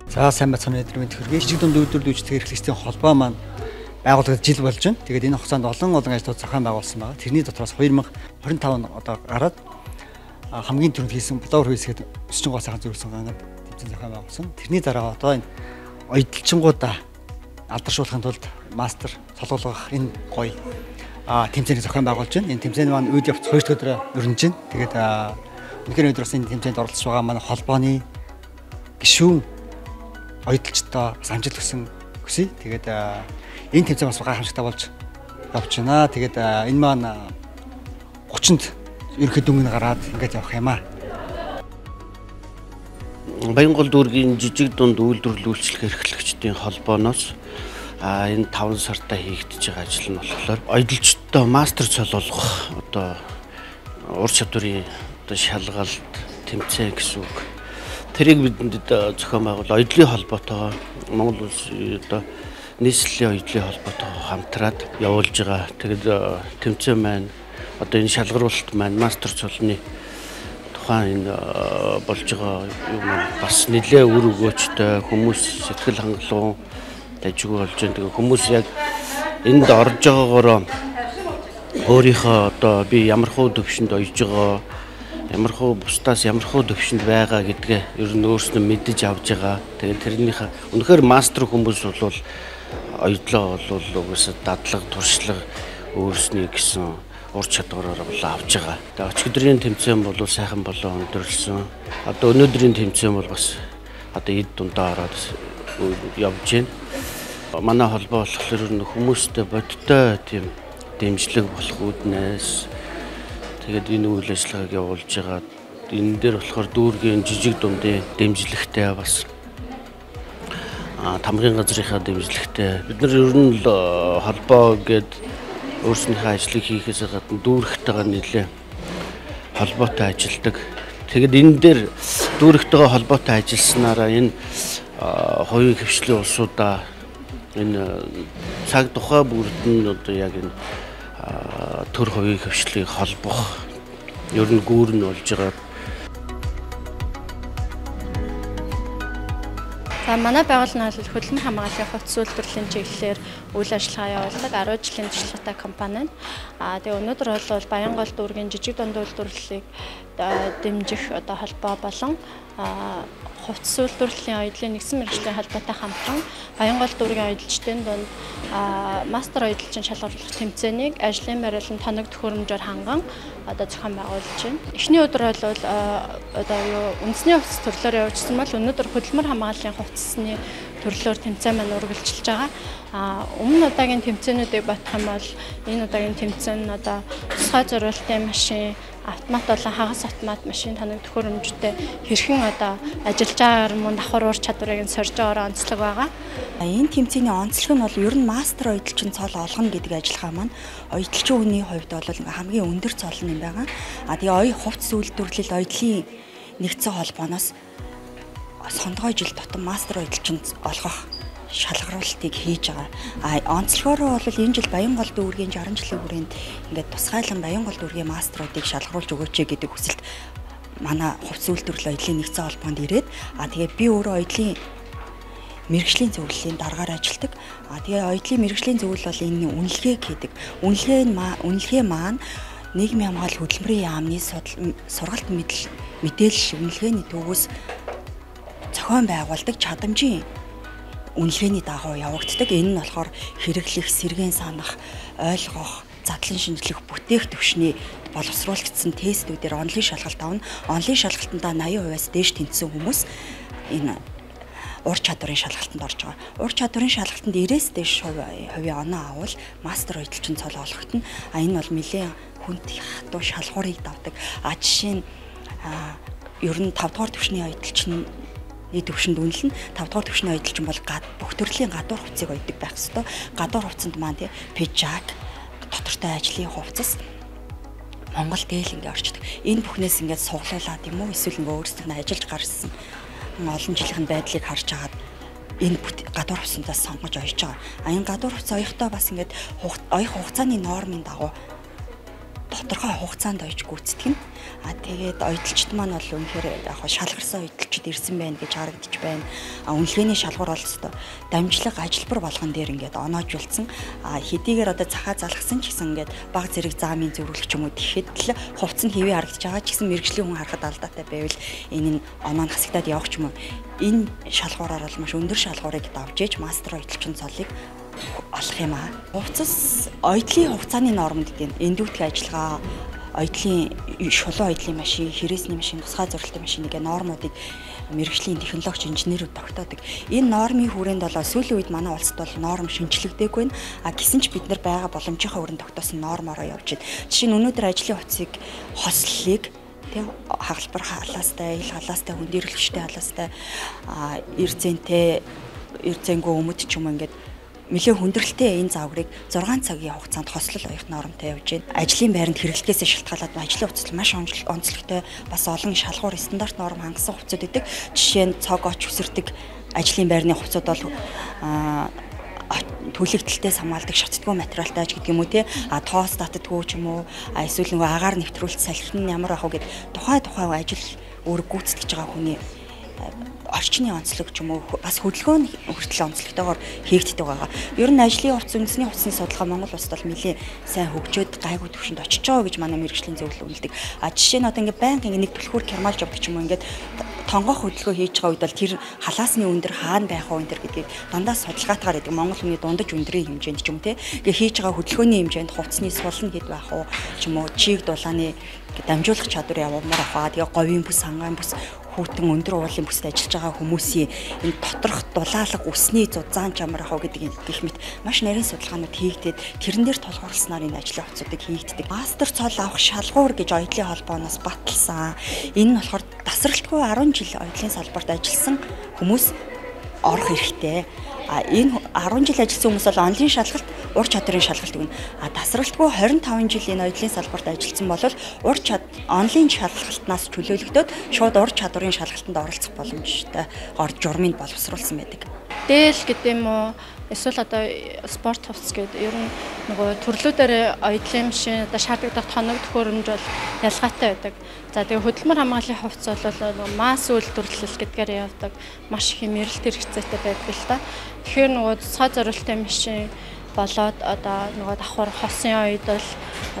За сайн байцгаана өдрийн мэнд хүргэе. Жижиг дунд үйлдвэрлэл үйлчлэг эрхлэгчдийн холбоо маань байгуулагдаж жил болж байна. Тэгээд энэ хугацаанд олон олон ажлууд зохион байгуулсан байгаа. Тэрний дотроос 2025 он одоо гараад хамгийн түрүүнд хийсэн Blower Wheels гэдэг өсчин гоо сайхан зөвлөсөн гангад тэмцээн зохион байгуулсан. Тэрний дараа одоо энэ оёдолчингуудаа алдаршуулахын тулд мастер цолгоолгох энэ гоё тэмцээнийг зохион байгуулж байна. Энэ тэмцээн маань үед явц 2 дахь өдрөө өрнөж байна. Тэгээд үнэхээр өнөөдөр бас энэ тэмцээнд оролцож байгаа манай холбооны гишүүн оёдолчтой бас амжилт хүсэн хүсье. Тэгээд энэ тэмцээн бас гайхамшигтай болж явж байна. Тэгээд энэ маань 30-нд ерөнхий дүнг нь гараад ингээд явах юм аа. Баянгол дүүргийн жижиг дунд үйлдвэрлэл үйлчлэх эрхлэгчдийн холбооноос энэ 5 сартаа хийгдэж байгаа ажил нь болохоор оёдолчтой мастер цолоолгох одоо ур чадварын одоо шалгалт тэмцээн гэсэн үг. Тэрийг бидэнд зохион байгуул оёдлын холбоотойгоо Монгол улсын одоо нийслэлийн оёдлын холбоотойгоо хамтраад явуулж байгаа. Тэгээд тэмцээн маань одоо энэ шалгаруулалт маань мастер цолны тухайн энэ болж байгаа юм бас нэлээ үр өгөөчтэй хүмүүс сэтгэл хангалуун дажгүй болж байна. Тэгээ хүмүүс яг энд орж байгаагаараа өөрийнхөө одоо би ямар хуу төвшөнд оёж байгаа, ямар хуу бусдаас ямар хуу төвшөнд байгаа гэдгээ ер нь өөрснөө мэдэж авч байгаа. Тэгээд тэрнийхээ үнэхээр мастер хүмүүс бол оёдлоо бол угаасаа дадлага, туршлага өөрсний гэсэн ур чадвараар бол авч байгаа. Тэгээд өчигдрийн тэмцээн бол сайхан болоо өндөрлсөн. Одоо өнөөдрийн тэмцээн бол бас одоо эд дундаа ороод явж байна. Манай холбоо болохоор хүмүүстэй бодтой тийм дэмжлэг болох үүднээс тэгээд энэ үйл ажиллагааг явуулж байгаа. Энэ дээр болохоор дүүргийн жижиг дундын дэмжлэгтэй бас тамгын газрынхаа дэмжлэгтэй. Бид нар ер нь л холбоо гээд өөрснийхөө ажлыг хийхээс гадна дүүрэгтэйгээ нэлээ холбоотой ажилладаг. Тэгэд энэ дээр дүүрэгтэйгээ холбоотой ажилласнараа энэ хувийн хвшлийн улсуудаа энэ цаг тухай бүрд нь одоо яг энэ төр хувийн хвшлийг холбох ер нь гүүр нь болж байгаа. За манай байгууллага нь бол хөдөлмөр хамгааллын хувьц үйлдвэрлэлийн чиглэлээр үйл ажиллагаа явуулдаг 10 жилийн туршлагатай компани. Тэгээ өнөөдөр бол Баянгол дүүргийн жижиг дунд үйлдвэрлэлийг дэмжих одоо холбоо болон хувьц үйлдвэрлэлийн оёдлын нэгдсэн мэргэжлийн холбоотой хамтран Баянгол дүүргийн оёдолчдын дунд мастер оёдолчин шалгаруулах тэмцээнийг ажлын байрлалын тоног төхөөрөмжөөр ханган одоо зохион байгуулж байна. Эхний өдөр бол одоо юу үндэсний хувьц төрлөөр явуулсан бол өнөөдөр хөдөлмөр хамгааллын хувцсны төрлөөр тэмцээн маань үргэлжилж байгаа. Өмнө удаагийн тэмцээнүүдийг бодох юм бол энэ удаагийн тэмцээн нь одоо тусгай зориултын машин, автомат болон хагас автомат машин тоног төхөөрөмжтэй хэрхэн одоо ажиллаж байгаагаар мөн давхар ур чадварыг нь сорж байгаагаар онцлог байгаа. Энэ тэмцээний онцлог нь бол ер нь мастер оёдолчин цол олгоно гэдэг ажиллагаа маань оёдолчин хүний хувьд бол хамгийн өндөр цол юм байгаа. Тэгээ оё хувцс үйлдвэрлэл оёдлын нэгдсэн холбооноос сондгой жил тутам мастер оёдолчин олгох шалгаруулалтыг хийж байгаа. Онцлогоороо бол энэ жил Баянгол дүүргийн 60 жилийн хүрээнд ингээд тусгайлан Баянгол дүүргийн мастеруудыг шалгаруулж өгөөч гэдэг хүсэлт манай хувьц үйлдвэрлэл оёдлын нэгдсэн холбоонд ирээд тэгээ би өөрөө оёдлын мэргэжлийн зөвлөлийн даргаар ажилладаг. Тэгээ оёдлын мэргэжлийн зөвлөл бол энэ үнэлгээг хийдэг. Үнэлгээ маань нийгмийн хамгаалал хөдөлмөрийн яамны сургалт мэдээлэл үнэлгээний төвөөс зохион байгуулдаг чадамжийн үнэлгээний дагуу явагддаг. Энэ нь болохоор хэрэглэх, сэргээн санах, ойлгох, задлан шинжлэх, бүтээх түвшний боловсруулагдсан тестүүдээр онлын шалгалт авна. Онлын шалгалтандаа 80%-аас дээш тэнцсэн хүмүүс энэ ур чадварын шалгалтанд орж байгаа. Ур чадварын шалгалтанд 90-ээс дээш хувийн оноо авал мастер оёдолчин цол олгогдно. Энэ бол нэлээн хүнд хатуу шалгуурыг давдаг. Жишээ нь ер нь 5 дугаар түвшний оёдолчин төвшөнд үнэлнэ. 5 дугаар түвшний оёдолчин бол бүх төрлийн гадуур хувцсыг ойдог байх ёстой. Гадуур хувцсанд маань тий пижак, дотортой ажлын хувцас, Монгол дээл ингээ орчдөг. Энэ бүхнээс ингээд суглуулад юм уу эсвэл ингээ өөрсдөх нь ажиллаж гарсан олон жилийн байдлыг харж агаад энэ гадуур хувцсандаас сонгож ойж байгаа. Энэ гадуур хувцас оёхдоо бас ингээд оёх хугацааны нормын дагуу Тодорхой хугацаанд ойж гүйцэтгэх нь. А тэгээд оёдолчд маань бол үнэхээр яг шалгарсан оёдолчд ирсэн байна гэж харагдаж байна. А үнэлгээний шалгуур бол өстой дамжлага ажилбар болгон дээр ингээд оноожулсан. А хэдийгээр одоо цахаа залгасан ч гэсэн ингээд баг зэрэг заамын зөвлөх ч юм уу тэгэхэд л хувцас нь хэвээ харагдаж байгаа ч гэсэн мэргэжлийн хүн харахад алдаатай байвал энэ нь оноо нь хасагдаад явах ч юм уу. Энэ шалгуураар бол маш өндөр шалгуурыг давж ээж мастер оёдолчин цолыг олох юм аа. Хувцас оёдлын хугацааны нормд гэдэг нь эндүүтгэх ажиллагаа, оёдлын шулуун оёдлын машин, хэрээсний машин, тусгай зорилттой машин гэх нормуудыг мэргэжлийн технологич инженерүүд тогтоодог. Энэ нормын хүрээнд бол сүүлийн үед манай улсад бол норм шинжлэгдээгүй байна. А гисэн ч бид нар байгаа боломжийнхаа хүрээнд тогтоосон нормороо явж байна. Жишээ нь өнөөдөр ажлын хувцсыг хослолыг тэг хагалбар халаастай, ил халаастай, хүндийрлэгчтэй халаастай, эрзэнтэй, эрзэнгүү өмд ч юм ингээд нэлээд хүндрэлтэй энэ загварыг 6 цагийн хугацаанд хослол оёх нормтой явж байна. Ажлын байранд хэрэглэхээс шалтгаалаад ажлын хувцас маш онцлогтой, бас олон шалгуур стандарт норм хангасан хувцууд байдаг. Жишээ нь цог оч үсэрдэг ажлын байрны хувцууд бол түлэгдэлтэй самгаалдаг шатдгүй материалтай ч гэдэг юм уу те, а тоос татдгүй ч юм уу, а эсвэл нөгөө агаар нэвтрүүлэлт салхин нь ямар ах вэ гэд тухай ажил үүрэг гүйцэтгэж байгаа хүний орчны онцлог ч юм уу бас хөдөлгөөн хүртэл онцлогтойгоор хийгддэг байгаа. Ер нь ажлын хувцас, үндэсний хувцсны судалгаа Монгол улсад бол нэлээд сайн хөгжөөд гайгүй түвшинд очиж байгаа гэж манай мэргэжлийн зөвлөл үнэлдэг. А жишээ нь одоо ингээд байнга ингээд нэг түлхүүр кермалж явдаг ч юм уу, ингээд тонгох хөдөлгөөн хийж байгаа үед бол тэр халаасны өндөр хаана байх вэ энэ төр гэдгийг дандаа судалгаатгаар байдаг. Монгол хүний дундаж өндрийн хэмжээнд ч юм те, ингээ хийж байгаа хөдөлгөөний хэмжээнд хувцсны сул нь хэд байх уу ч юм уу, чиг дулааны дамжуулах чадвар явуумар ах ба. Тэгээ говийн бүс, сангаан бүс, хүүтэн өндөр уулын бүсд ажиллаж байгаа хүмүүсийн энэ доторх дулаалга үсний зузаан чамар ах уу гэдэг гэх мэт маш нарийн судалгаанууд хийгдээд тэрэн дээр тулгуурласнаар энэ ажлын хувцсуудыг хийгддэг. Мастер цол авах шалгуур гэж оёдлын холбооноос баталсан. Энэ нь болохоор тасралтгүй 10 жил оёдлын салбарт ажилласан хүмүүс орох эрхтэй. А энэ 10 жил ажилласан хүмүүс бол онлын шалгалт, ур чадрын шалгалт өгнө. А тасралтгүй 25 жил энэ оёдлын салбарт ажилласан бол ур онлын шалгалтнаас чөлөөлөгдөөд шууд ур чадрын шалгалтанд оролцох боломжтой ор журмыг боловсруулсан байдаг. Дээл гэдэг юм уу? Эсвэл одоо спорт хувцас гэдэг ер нь нөгөө төрлүүдээр оёдлын машин одоо шаардлагатай тоног төхөөрөмж бол ялгаатай байдаг. За тэгээ хөдөлмөр хамгааллын хувцас бол нөгөө масс үйлдвэрлэл гэдгээр явдаг. Маш их мэрэлт хэрэгцээтэй байдаг л та. Тэгэхээр нөгөө тусгай зорилттой машин болоод одоо нөгөө давхар хосын оёдол,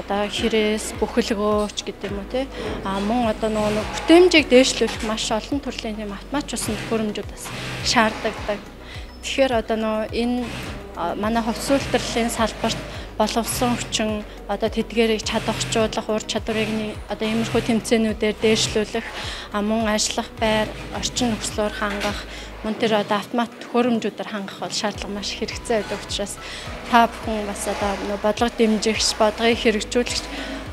одоо хэрээс, бүхэлгөөч гэдэг юм уу те. А мөн одоо нөгөө бүтээмжийг дээшлүүлэх маш олон төрлийн тийм автомат усан төхөөрөмжүүд бас шаардлагатай. Тэгэхээр одоо нөгөө энэ манай хувцас үйлдвэрлэлийн салбарт боловсон хүчин одоо тэдгээрийг чадварчуулах, ур чадварыг одоо иймэрхүү тэмцээнүүдээр дээшлүүлэх, мөн ажиллах байр, орчин нөхцлөөр хангах, мөн тэр одоо автомат төхөөрөмжүүдээр хангах бол шаардлага маш хэрэгцээ байдаг учраас та бүхэн бас одоо нөгөө бодлого дэмжигч, бодлогыг хэрэгжүүлэгч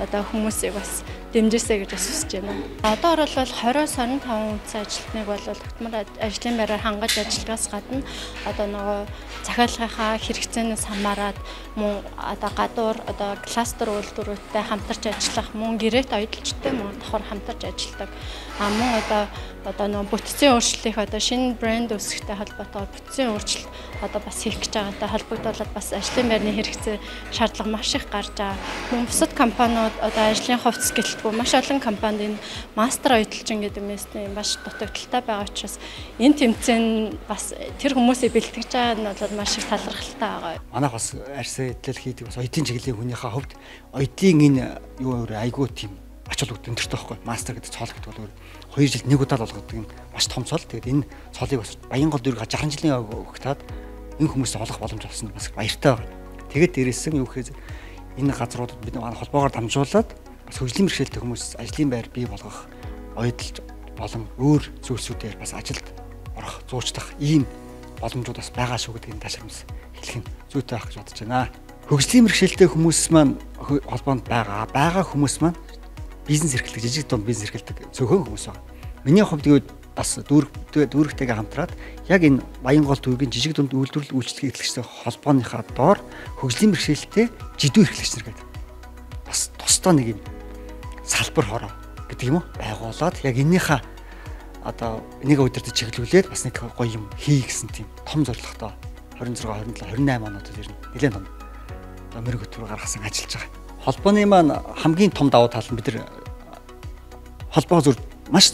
одоо хүмүүсийг бас дэмжээсэй гэж бас хүсэж байна. Одоогор бол 20-25 үндсэн ажилтныг бол тогтмол ажлын байраар хангаж ажиллагаас гадна одоо нөгөө захиалгынхаа хэрэгцээнээс хамаарат мөн одоо гадуур одоо кластер үйлдвэрүүдтэй хамтарч ажиллах, мөн гэрээт оёдолчтой мөн давхар хамтарч ажилладаг. А мөн одоо нөгөө бүтцийн өөрчлөлтийн одоо шинэ брэнд үүсгэхтэй холбоотойгоор бүтцийн өөрчлөлт одоо бас хийх гэж байгаатай холбогдуулаад бас ажлын байрны хэрэгцээ шаардлага маш их гарч байгаа. Мөн бусад компаниуд одоо ажлын хувцас гэлтгүй маш олон компанид энэ мастер оёдолчин гэдэг мэсний маш дутагдaltaй байгаа учраас энэ тэмцээн бас тэр хүмүүсийг бэлтгэж байгаа нь бол маш их талархалтай байгаа. Манайх бас арьсаа эдлэл хийдэг бас оёдын чиглэлийн хүнийхээ хувьд оёдлын энэ юу өөр айгүй тийм ач холбогдол өндөртэй байхгүй. Мастер гэдэг цол гэдэг бол өөр 2 жилд нэг удаа л олгодог юм маш том цол. Тэгээд энэ цолыг бас Баянгол дүүрэг 60 жилийн өгтаад энэ хүмүүст олох боломж олсон бас баяртай байна. Тэгээд дээрээсэн юу гэхээр энэ газруудад бид холбоогоор дамжуулаад бас хөгжлийн бэрхшээлтэй хүмүүс ажлын байр бий болгох, оёдолж болон өөр зүйлсүүдээр бас ажилд орох, зуучлах ийм боломжууд бас байгаа шүү гэдгийг ташрамс хэлэх нь зүйтэй байх гэж бодож байна. Хөгжлийн бэрхшээлтэй хүмүүс маань холбоонд байгаа хүмүүс маань бизнес эрхлэх, жижиг дунд бизнес эрхлэдэг цөөхөн хүмүүс байгаа. Миний хувьд гэвэл бас дүүрэгтэйгээ хамтраад яг энэ Баянгол дүүргийн жижиг дунд үйлдвэрлэл үйлчлэг эрхлэгчдийн холбооныхаа доор хөгжлийн бэрхшээлтэй жидүү эрхлэгч нар гэдэг бас тусдаа нэг юм салбар хороо гэдэг юм уу байгуулад яг энэнийхээ одоо энийг удирдах чиглүүлээд бас нэг гоё юм хий гэсэн тийм том зорилготой 26, 27, 28 оноод ер нь нэлээд том одоо мөрөг хөтөлбөр гаргасан ажиллаж байгаа. Холбооны маань хамгийн том давуу тал нь бид нар холбоо зүр маш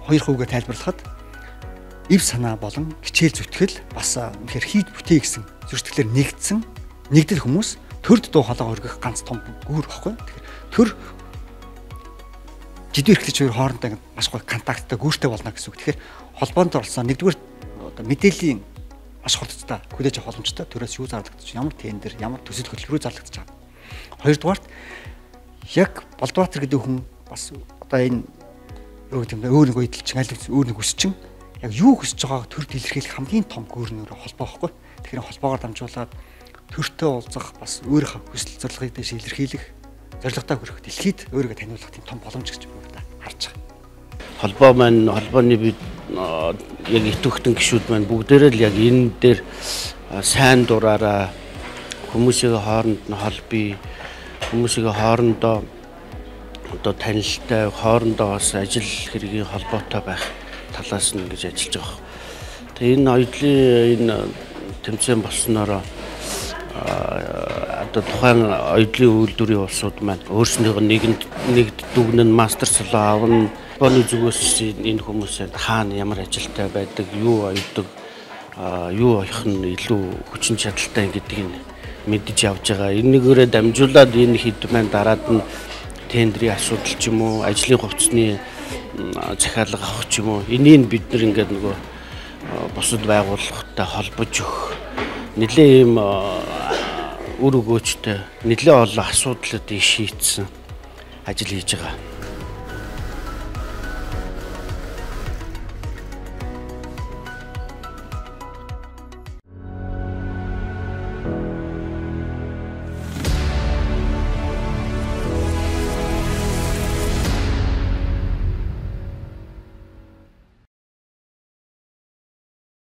хоёр хувиар тайлбарлахад эв санаа болон хичээл зүтгэл бас үнэхээр хийж бүтээ гэсэн зөрчилдөөр нэгдсэн нэгдэл хүмүүс төрд дуу хоолой өргөх ганц том гүүр баггүй. Тэгэхээр төр жидүү эрхлэгч хоёр хоорондоо маш гоё контакттай гүүртэй болно гэсэн үг. Тэгэхээр холбоонд оролцсон нэгдүгээр одоо мэдээллийн маш хурдтай хүлээж авах боломжтой. Төрөөс юу зарлагдчих, ямар тендер, ямар төсөл хөтөлбөрөөр зарлагдчих байгаа. Хоёрдугаарт яг Болдбаатар гэдэг хүн бас одоо энэ юу гэдэг юм бэ? Өөр нэг уйдалчин, аль өөр нэг хүсчин яг юу хүсэж байгааг төрд илэрхийлэх хамгийн том гүүр нь холбоо байхгүй. Тэгэхээр холбоогоор дамжуулаад төртөө уулзах бас өөрийнхөө хүсэл зорилгыг дэш илэрхийлэх, зорилготой хүрэх дэлхийд өөрийгөө таниулах тийм том боломж гэж би харж байгаа. Холбоо маань холбооны бид яг идэвхтэн гишүүд маань бүгдээрээ л яг энэ дээр сайн дураараа хүмүүсийн хооронд нь холбоё, хүмүүсийн хоорондоо одоо танилтай, хоорондоо бас ажил хэргийн холбоотой байх талаас нь ингэж ажиллаж байгаа. Тэгээ энэ оюутлын энэ тэмцээн болсноороо одоо тухайн оюутлын үйлдвэрийн улсууд маань өөрснийхөө нэгэнд нэгд дүгнэн мастер цолоо авна. Холбооны зүгээс энэ хүмүүс хаана ямар ажилтай байдаг, юу оюудаг, юу оёх нь илүү хүчин чадалтай гэдгийг мэдэж явж байгаа. Энэнийгээрээ дамжуулаад энэ хэд маань дараад нь тендрийн асуудал ч юм уу, ажлын хувцсны захиалга авах ч юм уу, энийг бид нар ингээд нөгөө бусад байгууллагатай холбож өгөх нэлээ ийм үр өгөөчтэй нэлээ олон асуудлуудыг шийдсэн ажил хийж байгаа.